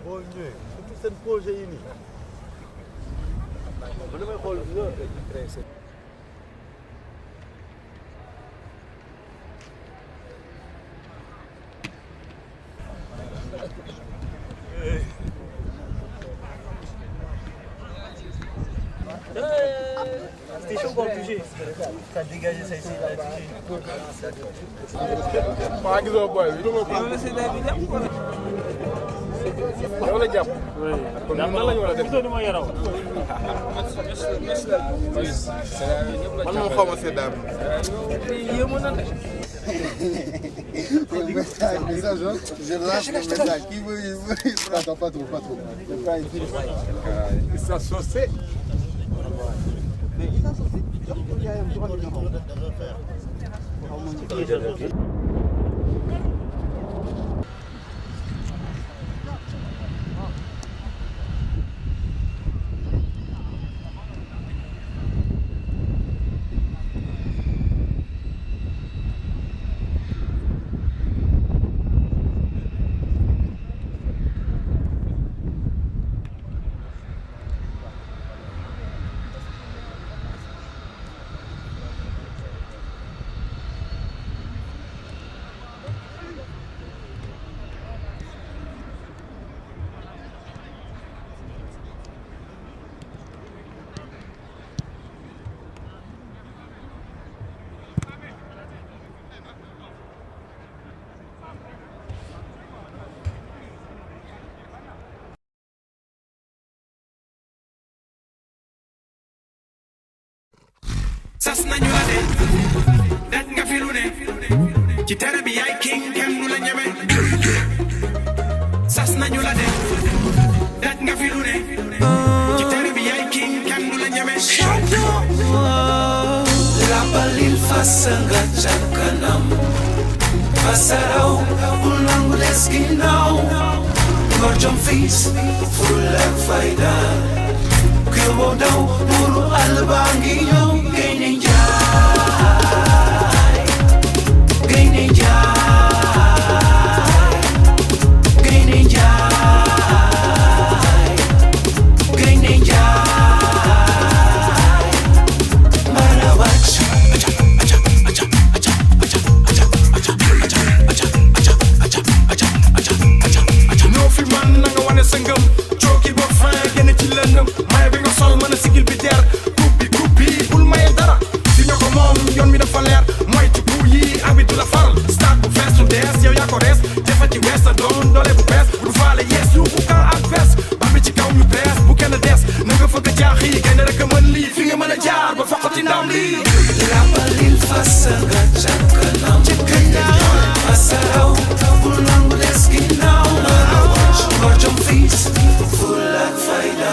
boo ñëwee surtout seen projet yi nii man damay xool nga C'était chaud pour le toucher. T'as dégagé ça ici, là, maa ngi doon boy bi yow la jàpp. kon nan la ñu war a def. man moom xaw ma seddaay bi. Message, je lâche le message. Qui veut, attends, pas trop. Ça saucé. Mais il a saucé. Il y a un droit de faire. sas nañu la de daj nga fi lu ne ci tere bi yaay king kenn du la ñeme sas nañu la de daj nga fi lu ne ci tere bi yaay king kenn du la ñeme la balil fasa nga ca kanam fasaraw bul nangu des ginnaaw ngor jom fiis ful ak fayda ku yóbboo daw buuru àll baa ngi ñëw Gaynde Njaay Gaynde Njaay Gaynde Njaay Gaynde Njaay mara wàcc ñoo fi man na nga wane sa ngëm cooki ba fin génn ci lëndëm may bi nga sol mën a sigil bi der coupe bi bul maye dara si ñoo ko moom yoon mi dafa leer mooy ci bu yi abi du la faral stade bu fees su dees yow yaa ko rees defa ci wees sa doon doole bu bees bu faale yees yu bu kan adverse ba bi ci kaw ñu bees bu kenn des na nga fëgg jaax yi gaynde rek a mën lii fi nga mën a jaar ba foqati ndam lii rabalil fas nga ca kanam fasaraw bul nangu des ginnaaw ngor jom fiis ful ak fayda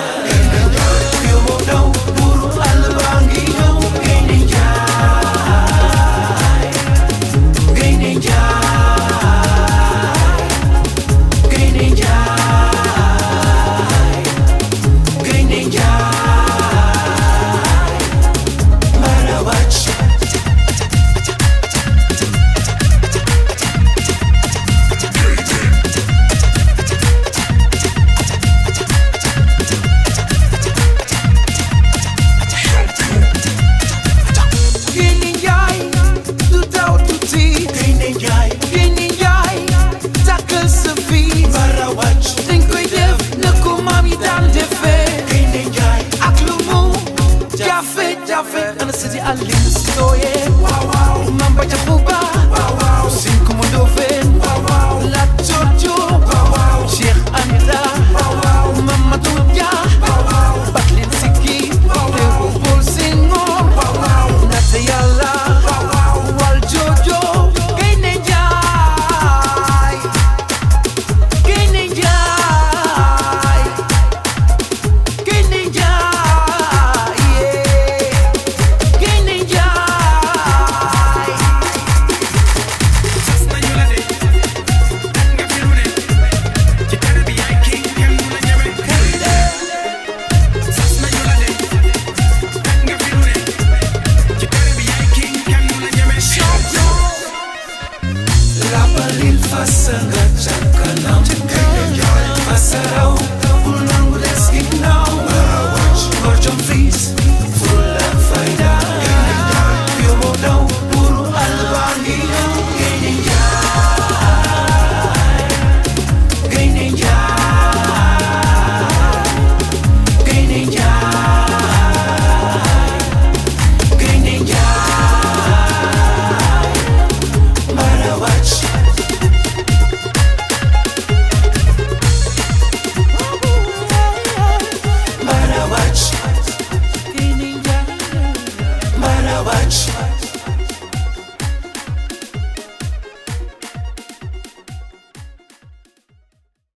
yóbboo daw buuru àll baa ngi ñëw Gaynde Njaay Gaynde Njaay Gaynde Njaay Gaynde Njaay mara wàcc So yeah, wow wow, mambo chafu